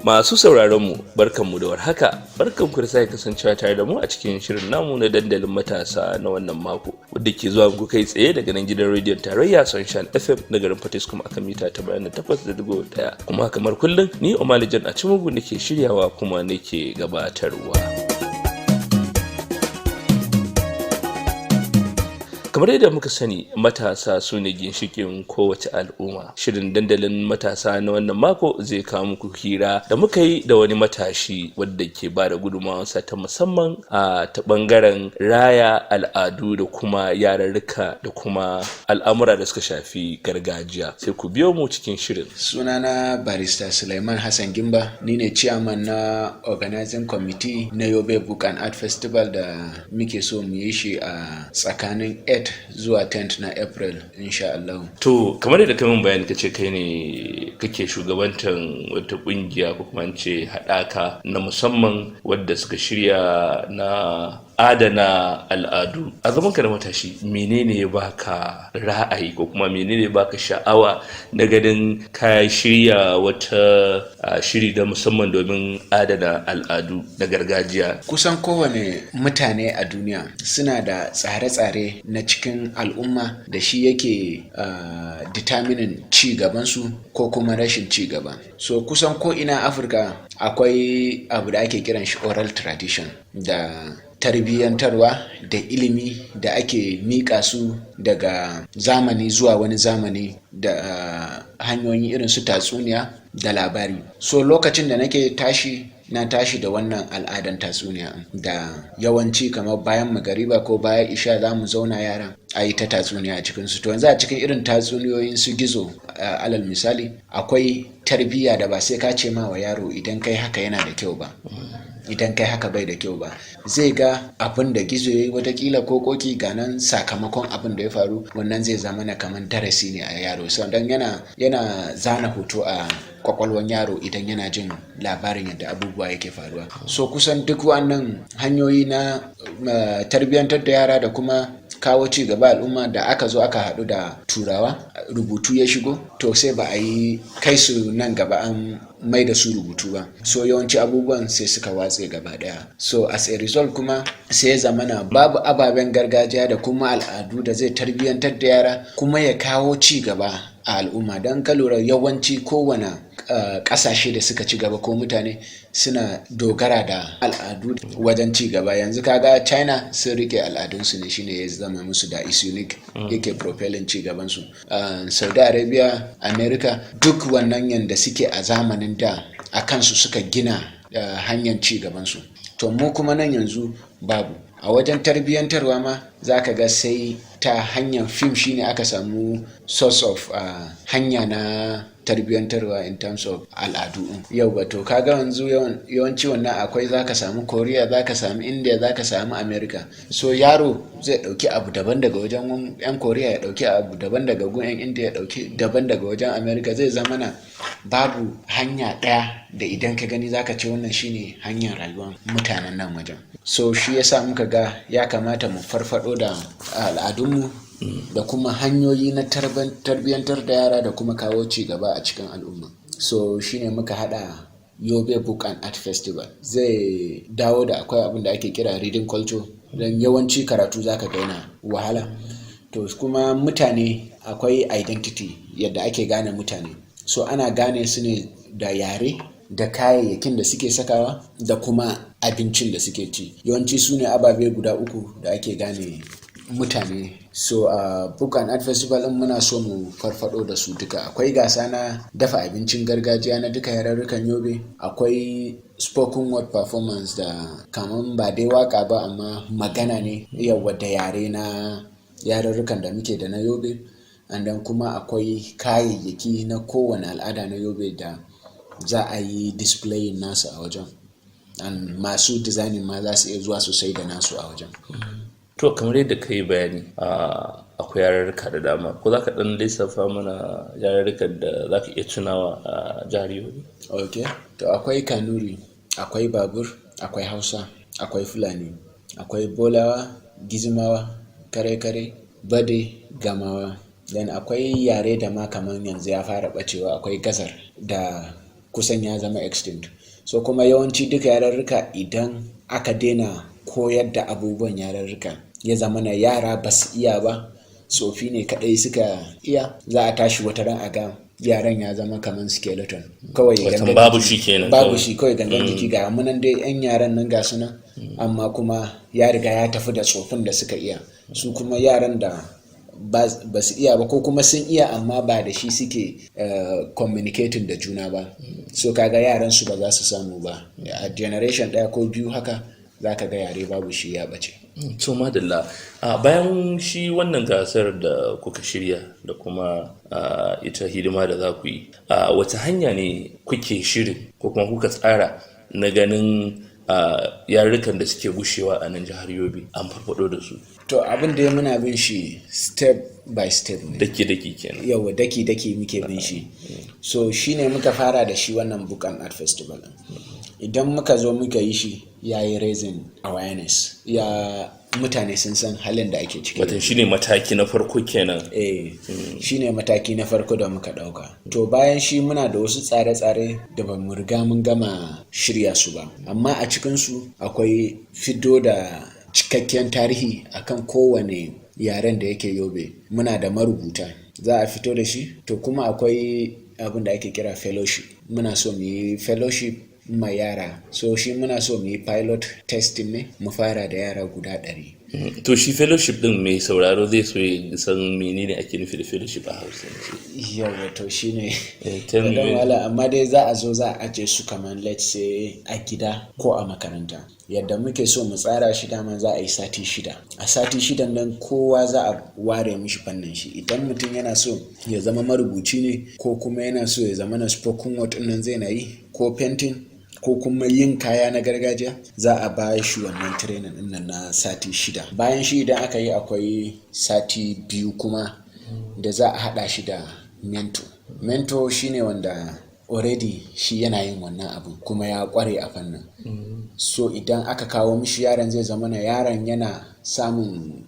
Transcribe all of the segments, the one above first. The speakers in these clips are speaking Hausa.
Masu sauraronmu, barkanmu da warhaka, barkanku da sake kasancewa tare da mu a cikin shirin namu na Dandalin Matasa na wannan mako, wadda ke zuwa muku kai tsaye daga nan gidan rediyon tarayya Sunshine FM na garin Potiskum akan mita 88.1. Kuma kamar kullum, ni Omalijan Acimugu nake shiryawa kuma nake gabatarwa. Kamar yadda muka sani, matasa su ne ginshikin kowace al'umma. Shirin Dandalin Matasa na wannan mako zai kawo muku hira da muka yi da wani matashi wadda ke ba da gudunmawarsa ta musamman a ta bangaren raya al'adu da kuma yararruka da kuma al'amura da suka shafi gargajiya. Sai ku biyo mu cikin shirin. Sunana Barista Suleiman Hassan Gimba, ni ne chairman na organizing committee na Yobe Book and Art Festival da muke so mu yi shi a tsakanin 8 zuwa 10 na April, insha Allah. To, kamar yadda ka min bayani, kace kai ne kake shugabantar wata kungiya, ko kuma ce haɗaka na musamman wadda suka shirya na adana al'adu. A zaman ka na matashi, menene ya baka ra'ayi ko kuma menene ya baka sha'awa na ganin ka shirya wata shiri da musamman domin adana al'adu na gargajiya? Kusan kowane mutane a duniya suna da tsare-tsare na cikin al'umma da shi yake determining ci gabansu ko kuma rashin ci gaba. So kusan ko ina Afirka akwai abu da ake kiran shi oral tradition da tarbiyyantarwa da ilimi da ake miƙa su daga zamani zuwa wani zamani da hanyoyi irin su tatsuniya da labari. So lokacin da nake tashi, na tashi da wannan al'adan tatsuniya da yawanci kamar bayan magariba ko bayan isha za mu zauna yara a yi ta tatsuniya a cikinsu. To, yanzu a cikin irin tatsuniyoyin su Gizo, alal misali, akwai tarbiyya da ba sai ka ce ma wa yaro idan kai haka yana da kyau ba, idan kai haka bai da kyau ba. Zai ga abin da Gizo ya yi watakila ko Koki, ga nan sakamakon abin da ya faru. Wannan zai zama na kamar darasi ne a yaro. So don yana zana hoto a kwakwalwan yaro idan yana jin labarin yadda abubuwa yake faruwa. So kusan duk wannan hanyoyi na tarbiyyantar da yara da kuma kawo ci gaba al'umma da aka zo aka haɗu da Turawa, rubutu ya shigo, to sai ba a yi kai su nan gaba an mai da su rubutu ba. So yawanci abubuwan sai suka watse gaba daya. So as a result kuma sai ya zamana babu ababen gargajiya da kuma al'adu da zai tarbiyyantar da yara kuma ya kawo ci gaba a al'umma. Don ka lura, yawanci kowane kasashe da suka ci gaba ko mutane suna dogara da al'adu wajen ci gaba. Yanzu kaga China sun rike al'adunsu ne, shine ya zama musu da is unique, yake propelling ci gabansu. Saudi Arabia, America, duk wannan yanda suke a zamanin da a kansu suka gina hanyar ci gabansu. To, mu kuma nan yanzu babu. A wajen tarbiyyantarwa ma za ka ga sai ta hanyar fim shine aka samu source of hanya na tarbiyyantarwa in terms of al'adu. Yau ba to kaga yanzu yawanci wannan akwai, za ka samu Korea, za ka samu India, za ka samu America. So yaro zai dauki abu daban daga wajen yan Korea, ya dauki abu daban daga gun yan India, ya dauki daban daga wajen America. Zai zama na babu hanya ɗaya da idan ka gani zaka ce wannan shine hanyar rayuwar mutanen nan wajen. So shi yasa muka ga ya kamata mu farfado da al'adunmu da kuma hanyoyi na tarbiyyantar da yara da kuma kawo ci gaba a cikin al'umma. So shine muka hada Yobe Book and Art Festival. Zai dawo da akwai abin da ake kira reading culture, don yawanci karatu zaka ga yana wahala. To, kuma mutane akwai identity, yadda ake gane mutane. So ana gane su ne da yare da kayayyakin da suke sakawa da kuma abincin da suke ci. Yawanci su ne ababe guda uku da ake gane mutane. So a Book and Art Festival din muna so mu farfado da su duka. Akwai gasa na dafa abincin gargajiya na duka yararrukan Yobe. Akwai spoken word performance da kaman ba dai waka ba amma magana ne, yawa, da yare na yararrukan da muke da na Yobe. And then kuma akwai kayayyaki na kowane al'ada na Yobe da za a yi displaying nasu a wajen, and masu designing ma za su iya zuwa sosai da nasu a wajen. To, kamar yadda ka yi bayani, akwai yarurruka da dama. Ko za ka ɗan lissafa mana yarurrukan da za ka iya tunawa a jihar Yobe? Ok, to akwai Kanuri, akwai Babur, akwai Hausa, akwai Fulani, akwai Bolawa, Gizimawa, Kare-kare, Bade, Gamawa. Then akwai yare da ma kaman yanzu ya fara bacewa, akwai Gazar da Kusan ya zama extinct. So kuma yawanci duka yararruka, idan aka daina koyar da abubuwan yararruka, ya zama na yara ba su iya ba, tsofi ne kadai suka iya, za a tashi wata ran a ga yaran ya zama kamar skeleton kawai. Watan babu shi kenan. Babu shi kawai, gangan jiki. Ga munan dai yan yaran nan, ga su nan, amma kuma ya riga ya tafi da tsofin da suka iya. Su kuma yaran da ba su iya ba, ko kuma sun iya amma ba da shi suke communicating da juna ba, so kaga yaran su ba za su samu ba. A generation ɗaya ko biyu haka za ka ga yare babu shi, ya ɓace. To madalla, a bayan shi wannan gasar da kuka shirya da kuma ita hidima da za ku yi, a wata hanya ne kuke shirin ko kuma kuka tsara na ganin yarurrukan da suke gushewa a nan jihar Yobe an farfado da su? To, abin da muna bin shi step by step ne. Daki daki kenan. Yawa, daki daki muke bin shi. So shine muka fara da shi wannan Book and Art Festival. Idan muka zo muka yi shi, ya yi raising awareness, ya mutane sun san halin da ake ciki. Watan shine mataki na farko kenan. Eh, shine mataki na farko da muka dauka. To, bayan shi muna da wasu tsare-tsare da ba mu riga mun gama shirya su ba, amma a cikinsu akwai fiddo da cikakken tarihi akan kowane yaren da yake Yobe. Muna da marubuta, za a fito da shi. To, kuma akwai abin da ake kira fellowship. Muna so mu yi fellowship ma yara. So shi muna so mu yi pilot testing ne, mu fara da yara guda 100. To, shi fellowship din, mai sauraro zai so ya san menene ake nufi da fellowship a Hausance. Yawa, to shi ne Tell me. Wahala, amma dai za a zo za a aje su kamar, let's say, a gida ko a makaranta. Yadda muke so mu tsara shi dama, za a yi sati 6. A sati 6n nan kowa za a ware mishi fannin shi. Idan mutum yana so ya zama marubuci ne, ko kuma yana so ya zama na spoken word nan zai na yi, ko painting, ko kuma yin kaya na gargajiya, za a ba shi wannan training din nan na sati 6. Bayan shi idan aka yi, akwai sati 2 kuma da za a haɗa shi da mentor. Mentor shine wanda already shi yana yin wannan abu kuma ya kware a fannin. So idan aka kawo mishi yaron, zai zama na yaron yana samun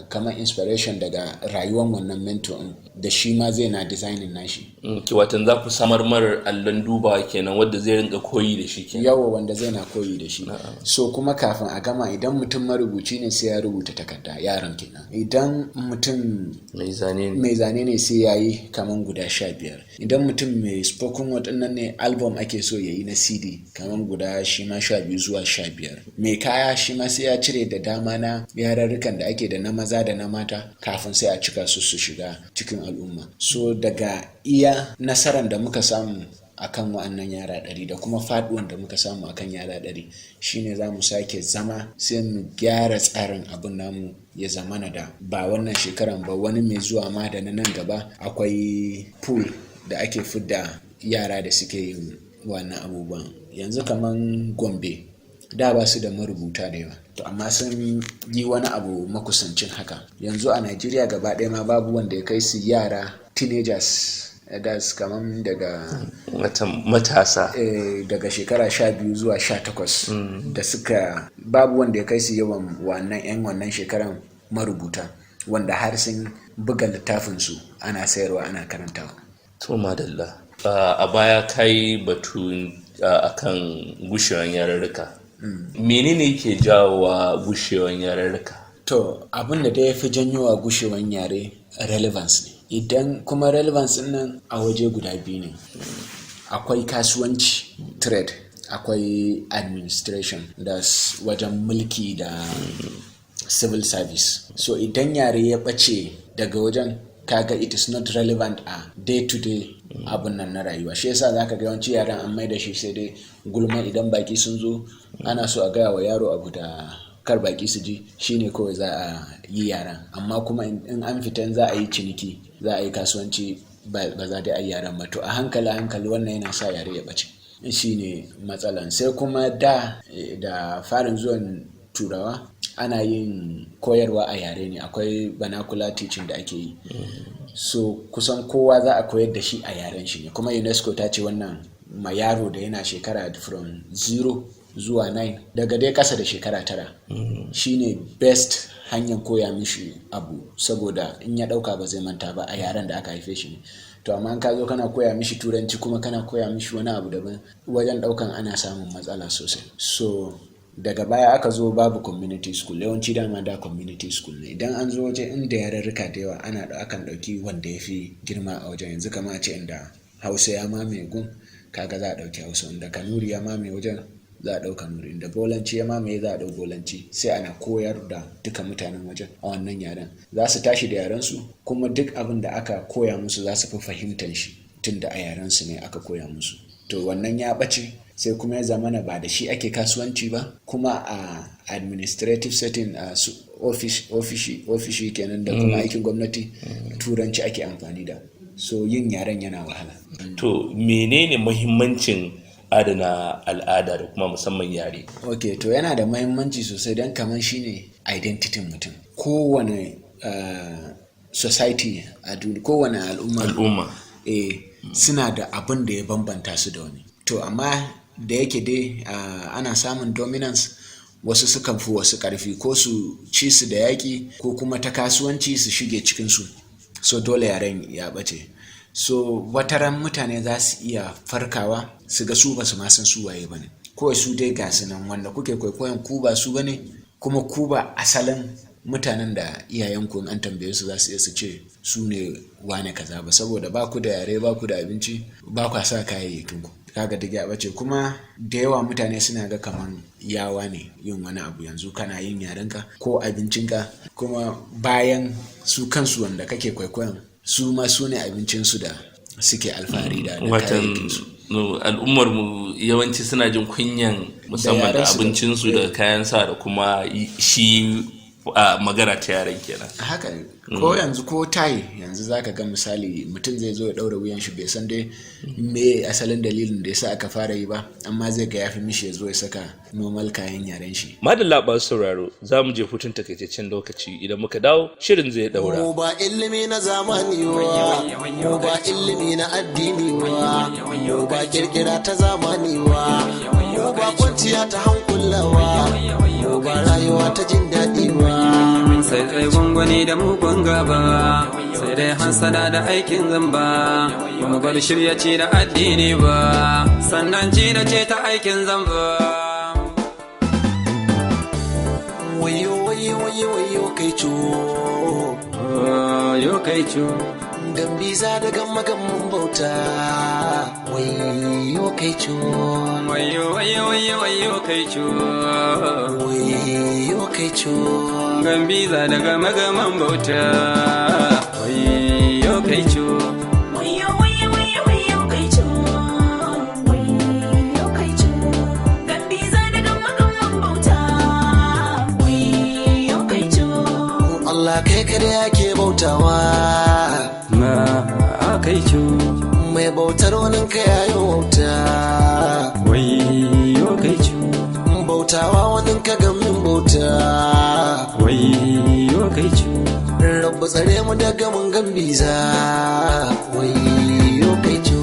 kamar inspiration daga rayuwar wannan mentor din, da shi ma zai na designing nashi. Watan za ku samar mar allon dubawa kenan, wadda zai rinka koyi da shi kenan. Yawa, wanda zai na koyi da shi. So kuma kafin a gama, idan mutum marubuci ne, sai ya rubuta takarda, yaron kenan. Idan mutum mai zane ne, mai zane ne, sai ya yi kaman guda 15. Idan mutum mai spoken word nan ne, album ake so ya yi na CD, kaman guda shi ma 12 zuwa 15. Mai kaya shi ma sai ya cire da dama na yararrukan da ake da na maza da na mata, kafin sai a cika su su shiga cikin al'umma. So daga iya nasaran da muka samu akan wa'annan yara 100 da kuma faduwan da muka samu akan yara 100, shine za mu sake zama sai mu gyara tsarin abin namu, ya zamana da ba wannan shekaran ba, wani mai zuwa ma da na nan gaba, akwai pool da ake fidda yara da suke yin wannan abubuwan. Yanzu kaman Gombe, da ba su da marubuta da yawa, to amma sun yi wani abu makusancin haka. Yanzu a Najeriya gaba ɗaya ma babu wanda ya kai su yara teenagers, that's kaman daga matasa. Daga shekara 12 zuwa 18 da suka, babu wanda ya kai su yawan wannan 'yan wannan shekaran marubuta wanda har sun buga littafinsu ana sayarwa, ana karantawa. To madalla, a baya kai batu akan gushewan yarurruka. Menene yake jawowa gushewan yarurruka? To, abin da dai ya fi janyowa gushewan yare, relevance ne. Idan kuma relevance nan a waje guda biyu ne: akwai kasuwanci, trade, akwai administration, da wajen mulki da civil service. So idan yare ya ɓace daga wajen, kaga it is not relevant a day to day abun nan na rayuwa. Shi yasa zaka ga yawanci yaren an mai da shi sai dai gulma. Idan baki sun zo, ana so a gaya wa yaro abu da kar baki su ji, shine kawai za a yi yaren. Amma kuma in an fita za a yi ciniki, za a yi kasuwanci, ba za dai a yi yaren ba. To, a hankali hankali wannan yana sa yare ya ɓace, shine matsalan. Sai kuma da farin zuwan Turawa, ana yin koyarwa a yare ne, akwai vernacular teaching da ake yi. So kusan kowa za a koyar da shi a yaren shi ne. Kuma UNESCO ta ce wannan ma yaro da yana shekara from 0 zuwa 9, daga dai kasa da shekara 9, shine best. Hanyar koya mishi abu, saboda in ya ɗauka ba zai manta ba, a yaren da aka haife shi ne. To amma in ka zo kana koya mishi Turanci kuma kana koya mishi wani abu daban, wajen ɗaukan ana samun matsala sosai. So daga baya aka zo babu community school. Yawanci dama da community school ne. Idan an zo waje inda yarurruka da yawa, ana akan ɗauki wanda ya fi girma a wajen. Yanzu kama a ce inda Hausa ya mamaye gun, kaga za a ɗauki Hausa. Inda Kanuri ya mamaye wajen, za a ɗau Kanuri. Inda Bolanci ya mamaye, za a ɗau Bolanci. Sai ana koyar da duka mutanen wajen a wannan yaren. Za su tashi da yaren su, kuma duk abin da aka koya musu za su fi fahimtar shi, tunda a yaren su ne aka koya musu. To wannan ya ɓace. Sai kuma ya zamana ba da shi ake kasuwanci ba, kuma a administrative setting, a su ofishi kenan, da kuma aikin gwamnati, Turanci ake amfani da. So yin yaren yana wahala. To menene muhimmancin adana al'ada da kuma musamman yare? Ok, to yana da mahimmanci sosai, don kamar shine identity mutum. Kowane society a duniya, kowane al'umma, al'umma, suna da abin da ya bambanta su da wani. To amma da yake dai ana samun dominance, wasu sukan fi wasu ƙarfi, ko su ci su da yaƙi, ko kuma ta kasuwanci su shige cikinsu. So dole yaren ya ɓace. So wataran mutane za su iya farkawa su ga su ba su ma san su waye ba ne. Kawai su dai ga su nan, wanda kuke kwaikwayon ku ba su ba ne, kuma ku ba asalin mutanen da iyayenku in an tambaye su za su iya su ce su ne wane kaza ba, saboda ba ku da yare, ba ku da abinci, ba ku sa kayayyakin ku. Kaga duk ya ɓace. Kuma da yawa mutane suna ga kaman yawa ne yin wani abu. Yanzu kana yin yarenka ko abincinka, kuma bayan su kansu wanda kake kwaikwayon, su ma su ne abincinsu da suke alfahari da Watan kayayyakinsu. No, al'ummar mu yawanci suna jin kunyan musamman da yarensu da- abincinsu da kayan sa da kuma shi a magana ta yaren kenan. Haka ne. Ko yanzu, ko tie yanzu, zaka ga misali mutum zai zo ya daura wuyan shi, bai san dai me asalin dalilin da yasa aka fara yi ba, amma zai ga yafi mishi ya zo ya saka normal kayan yaren shi. Madalla ba sauraro, za mu je hutun takaitaccen lokaci. Idan muka dawo, shirin zai daura. Mu ba ilimi na zamani ba, mu ba ilimi na addini ba, mu ba kirkira ta zamani ba, mu ba kwanciya ta hankulawa, mu ba rayuwa ta jin daɗi ba. Sai tsaye gwangwani da mugun gaba, sai dai hansada da aikin zamba. Ba mu bar shirya ci da addini ba, sannan ci da ce ta aikin zamba. Wayo wayo wayo wayo kai co. Yo kai co. Gambiza da gamma gamman bauta. Wayo kai co. Wayo wayo wayo wayo kai co. Wayo kai co. Gambiza daga magaman bauta. Wayo kai co. Wayo wayo wayo wayo kai co, wayo kai co, Gambiza daga magamman bauta, wayo kai co. Allah kai kada yake bautawa. Ma kai co. Mai bautar wani ka yayi wauta. Wayo kai co. Bautawa wani ka gamin bauta. Wayo kai co. Rabu tsare mu daga mun Gambiza. Wayo kai co.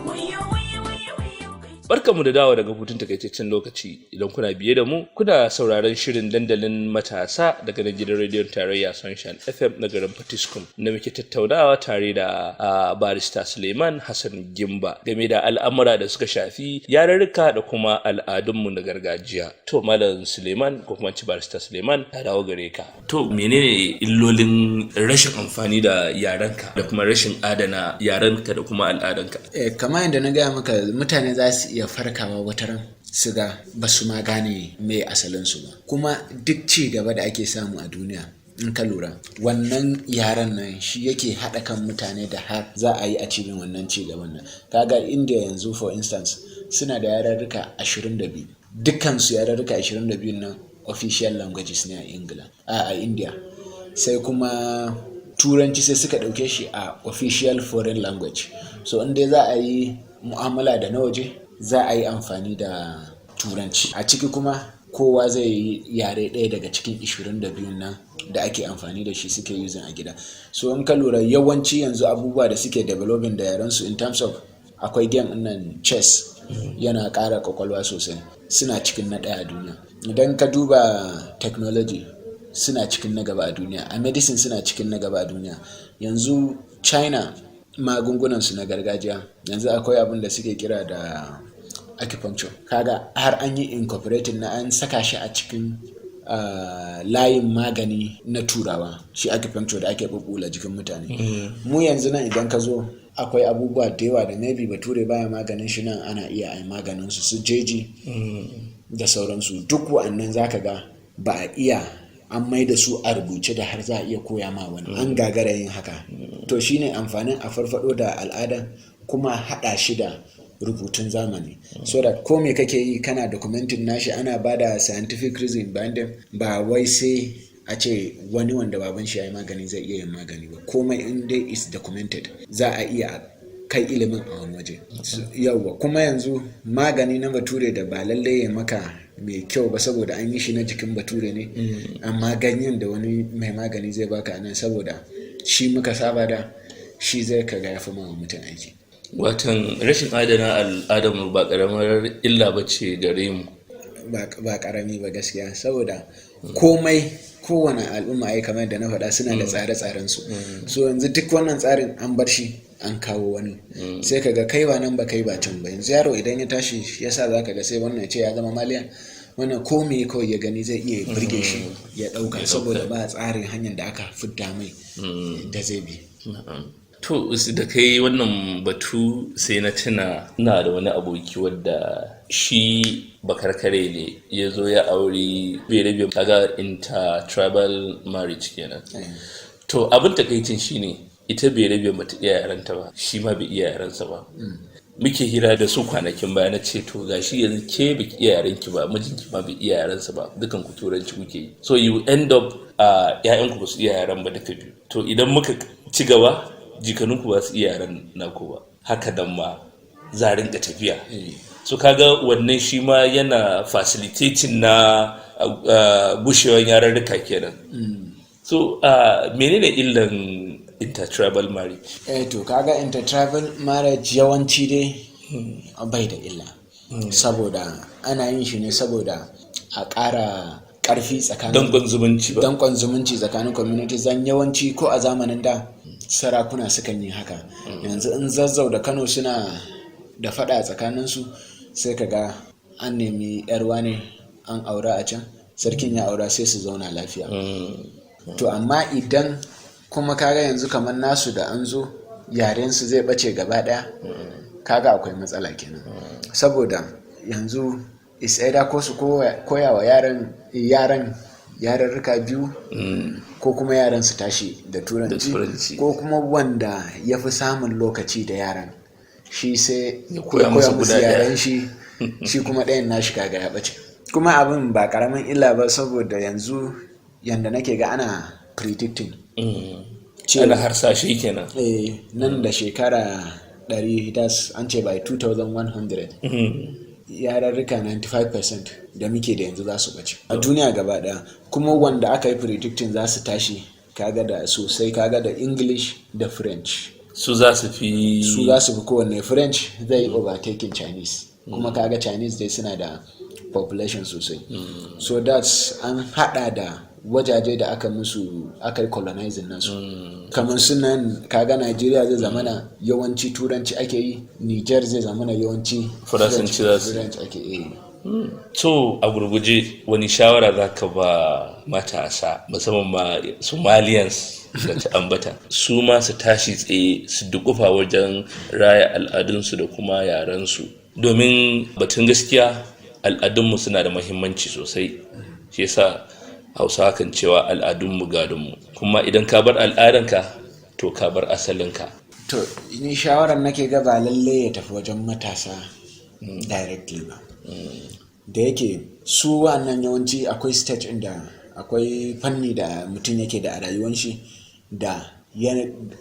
Wayo wayo wayo wayo kai co. Barkanmu da dawo daga hutun takaitaccen lokaci. Idan kuna biye da mu, kuna sauraron shirin Dandalin Matasa daga nan gidan rediyon tarayya Sunshine FM na garin Potiskum, na muke tattaunawa tare da Barista Suleiman Hassan Gimba game da al'amura da suka shafi yarurruka da kuma al'adunmu na gargajiya. To Malam Suleiman, ko kuma ci Barista Suleiman, ta dawo gare ka. To menene illolin rashin amfani da yarenka da kuma rashin adana yarenka da kuma al'adanka? Kamar yadda na gaya maka, mutane za su iya farkawa wataran su ga ba su ma gane me asalinsu ba. Kuma duk ci gaba da ake samu a duniya, in ka lura, wannan yaren nan shi yake haɗa kan mutane da har za a yi achieving wannan ci gaban nan. Kaga India yanzu, for instance, suna da yararruka 22. Dukkansu yararruka 22 nan official languages ne a Ingila, a India. Sai kuma Turanci sai suka ɗauke shi a official foreign language. So in dai za a yi mu'amala da na waje, za a yi amfani da Turanci. A ciki kuma kowa zai yi yare ɗaya daga cikin 22 nan da ake amfani da shi suke using a gida. So in ka lura, yawanci yanzu abubuwa da suke developing da yarensu, in terms of akwai game nan chess, yana ƙara kwakwalwa sosai, suna cikin na ɗaya a duniya. Idan ka duba technology, suna cikin na gaba a duniya, a medicine suna cikin na gaba a duniya. Yanzu China, magungunansu na gargajiya, yanzu akwai abin da suke kira da acupuncture. Kaga har an yi incorporating na, an saka shi a cikin layin magani na Turawa, shi acupuncture da ake bubula jikin mutane. Mu yanzu nan idan ka zo, akwai abubuwa da yawa da maybe Bature baya maganin shi, nan ana iya ai maganin su, su jeji da sauransu. Duk wa'annan zaka ga ba a iya an mai da su a rubuce da har za a iya koya ma wani, an gagara yin haka. To shine amfanin a farfado da al'ada kuma haɗa shi da rubutun zamani, so that ko me kake yi kana documenting nashi, ana bada scientific reason behind them. Ba wai sai a ce wani wanda baban shi ya yi magani zai iya yin magani ba. Komai in dai is documented, za a iya kai ilimin a wani waje. Yauwa, kuma yanzu magani na Bature da ba lallai ya maka mai kyau ba, saboda an yi shi na jikin Bature ne, amma ganyen da wani mai magani zai baka nan, saboda shi muka saba da shi, zai kaga ya fi ma mutum aiki. Watan rashin adana al'adarmu ba karamar illa ba ce gare mu. Ba karami ba gaskiya, saboda komai, kowane al'umma ai kamar da na faɗa suna da tsare-tsaren su. So yanzu duk wannan tsarin an bar shi, an kawo wani, sai kaga kai ba nan ba, kai ba can ba. Yanzu yaro idan ya tashi, yasa zaka ga sai wannan ya ce ya zama maliyan, wannan ko me kawai ya gani zai iya burge shi ya ɗauka, saboda ba tsarin hanyar da aka fidda mai da zai bi. To, da kai wannan batu sai na tuna ina da wani aboki wadda shi Bakarkare ne, ya zo ya auri Berabe. Kaga inter-tribal marriage kenan. To, abin takaicin shine ita Berabe bata iya yarenta ba, shi ma bai iya yarensa ba. Muke hira da su kwanakin baya, na ce, "To gashi yanzu ke baki iya yarenki ba, mijinki ma bai iya yarensa ba, dukan ku Turanci kuke yi." So you end up a ƴaƴanku ba su iya yaren ba duka biyu. To idan muka ci gaba, jikaninku ba su iya yaren naku ba, haka dan ma za a rinka tafiya. So kaga wannan shi ma yana facilitating na gushewan yarurruka kenan. So menene illan intertribal marriage? Eh, to kaga intertribal marriage yawanci dai bai da illa, saboda ana yin shi ne saboda a ƙara ƙarfi tsakanin dankon zumunci ba? Dankon zumunci tsakanin community. Zan yawanci ko a zamanin da sarakuna sukan yi haka. Yanzu in Zazzau da Kano suna da fada tsakaninsu, sai ka ga an nemi yarwa ne an aura a can, sarkin ya aura, sai su zauna lafiya. To amma idan kuma kaga yanzu kamar nasu da an zo yarensu zai bace gaba daya, kaga akwai matsala kenan, saboda yanzu is either ko su koya wa yaran yararruka biyu, ko kuma yaran su tashi da Turanci, Turanci. ko kuma wanda ya fi samun lokaci da yaran shi sai ya koya koya musu musu guda ɗaya. Yaren shi, shi kuma ɗayan nashi kaga ya ɓace. Kuma abin ba ƙaramin illa ba, saboda yanzu yanda nake ga ana predicting Ana harsashe kenan. Eh, nan da shekara 100, das an ce by 2100, yararruka 95% da muke da yanzu za su ɓace a duniya gaba ɗaya. Kuma wanda aka yi predicting za su tashi, kaga da sosai, kaga da English da French. Su za su fi. Su za su fi kowanne. French zai yi overtaking Chinese. Kuma kaga Chinese dai suna da population sosai. So that's an hada da wajaje da aka musu, aka yi colonizing nasu, kamar sunan kaga Nigeria zai zamana yawanci Turanci ake yi, Niger zai zamana yawanci Faransanci za su yi. French ake yi. To, a gurguje, wani shawara za ka ba matasa, musamman ma Somalians da ta ambata, su ma su tashi tsaye su dukufa wajen raya al'adunsu da kuma yarensu? Domin batun gaskiya, al'adunmu suna da mahimmanci sosai. Shi yasa Hausawa kan cewa al'adunmu gadonmu. Kuma idan ka bar al'adanka, to ka bar asalinka. To, ni shawarar nake ga ba lalle ya tafi wajen matasa directly ba, da yake su wannan yawanci akwai stage inda akwai fanni da mutum yake da a rayuwan shi da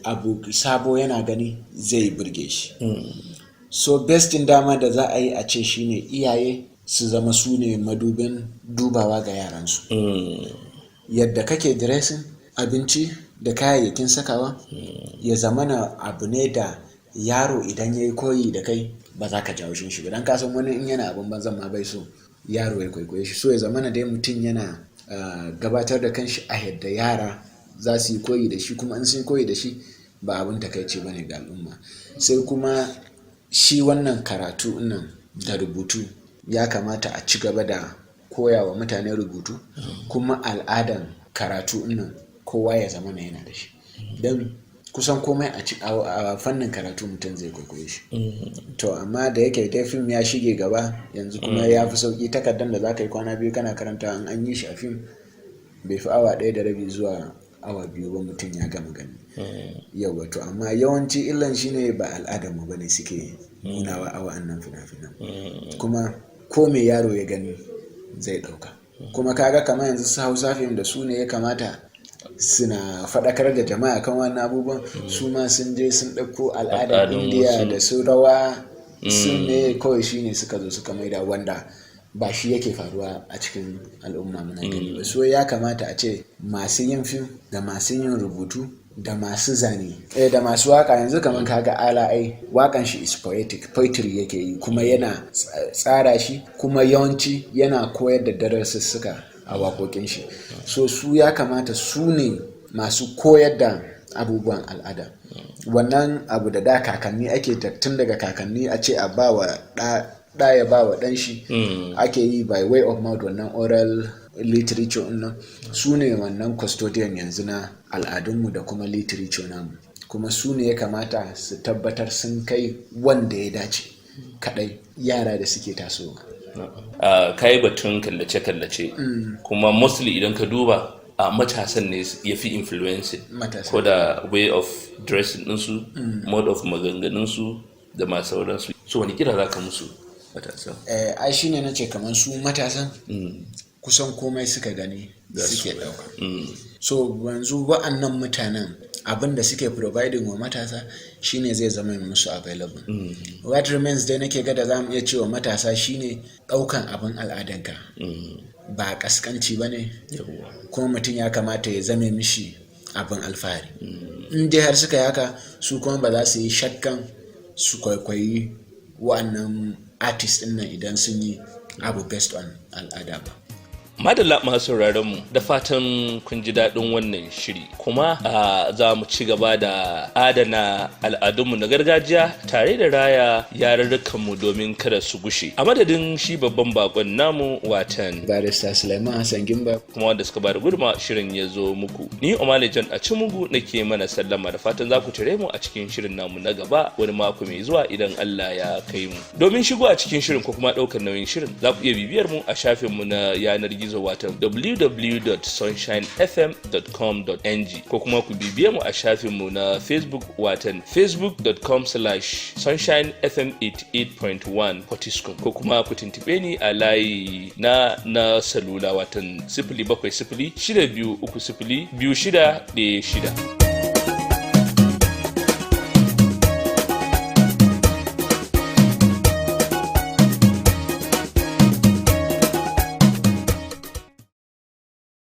abu sabo yana gani zai burge shi. So best in dama da za a yi a ce shine iyaye su zama su ne madubin dubawa ga yaransu. Yadda kake dressing, abinci da kayayyakin sakawa, ya zamana abu ne da yaro idan ya yi koyi da kai ba za ka jawo shi ba, don kasan wani in yana abin banzan ma bai so yaro ya kwaikwaye shi. So ya zamana dai mutum yana gabatar da kanshi a yadda yara za su yi koyi da shi, kuma in sun yi koyi da shi ba abin takaici ba ne ga al'umma. Sai kuma shi wannan karatu nan da rubutu, ya kamata a ci gaba da koya wa mutane rubutu, kuma al'adan karatu nan kowa ya zama na yana da shi, don kusan komai a fannin karatu mutum zai kwaikwaye shi. To amma da yake dai fim ya shige gaba yanzu, kuma ya fi sauki, takardar da za ka yi kwana 2 kana karanta, in an yi shi a fim bai fi awa 1.5 zuwa awa 2 ba mutum ya gama gani. Yau to amma yawanci illan shine ba al'adarmu ba ne suke nunawa a wa'annan fina-finan, kuma ko me yaro ya gani zai ɗauka. Kuma kaga kamar yanzu su Hausa fim da su ne ya kamata suna faɗakar da jama'a kan wannan abubuwan, su ma sun je sun ɗauko al'adar Al'adun Indiya wasu. da su rawa su ne kawai shine suka zo suka maida, wanda ba shi yake faruwa a cikin al'umma muna gani ba. So ya kamata a ce masu yin fim da masu yin rubutu da masu zane da masu waka, yanzu kamar kaga Ala, ai wakan shi is poetic, poetry yake yi, kuma yana tsara shi, kuma yawanci yana koyar da darasussuka a waƙoƙin shi. So su ya kamata su ne masu koyar da abubuwan al'ada, wannan abu da da kakanni ake tun daga kakanni a ce a ba wa ɗa ya ba wa ɗan shi, ake yi by way of mouth, wannan oral literature ɗin nan. Su ne wannan custodian yanzu na al'adunmu da kuma literature namu, kuma su ne ya kamata su tabbatar sun kai wanda ya dace kadai yara da suke tasowa. Ka yi batun kallace-kallace, kuma mostly idan ka duba a matasan ne ya fi influencing. Matasa. Ko da way of dressing ɗinsu, mode of maganganunsu da masu sauransu. So wani kira za ka musu matasa? Ai shine na ce kamar su matasan kusan komai suka gani suke ɗauka. So yanzu wa'annan mutanen abin da suke providing wa matasa shine zai zama musu available. What remains dai nake ga da za mu iya cewa matasa shine ɗaukan abin al'adanka ba kaskanci ba ne, kuma mutum ya kamata ya zame mishi abin alfahari. In dai har suka yi haka, su kuma ba za su yi shakkan su kwaikwayi wa'annan artist ɗin nan idan sun yi abu based on al'ada ba. Madalla masu sauraron mu, da fatan kun ji daɗin wannan shiri, kuma za mu ci gaba da adana al'adunmu na gargajiya tare da raya yarurrukanmu domin kada su gushe. A madadin shi babban bakon namu, watan Barista Suleiman Hassan Gimba, kuma wanda suka bada guduma shirin ya zo muku, ni Omale John a Cimugu nake mana sallama da fatan za ku tare mu a cikin shirin namu na gaba wani mako mai zuwa idan Allah ya kai mu. Domin shigo a cikin shirin ko kuma ɗaukar nauyin shirin, za ku iya bibiyar mu a shafinmu na yanar gizo, wato www.sunshinefm.com.ng, ko kuma ku bibiye mu a shafinmu na Facebook, watan facebook.com/sunshinefm88.1 Potiskum, ko kuma ku tuntuɓe ni a layi na salula, watan 07062302616.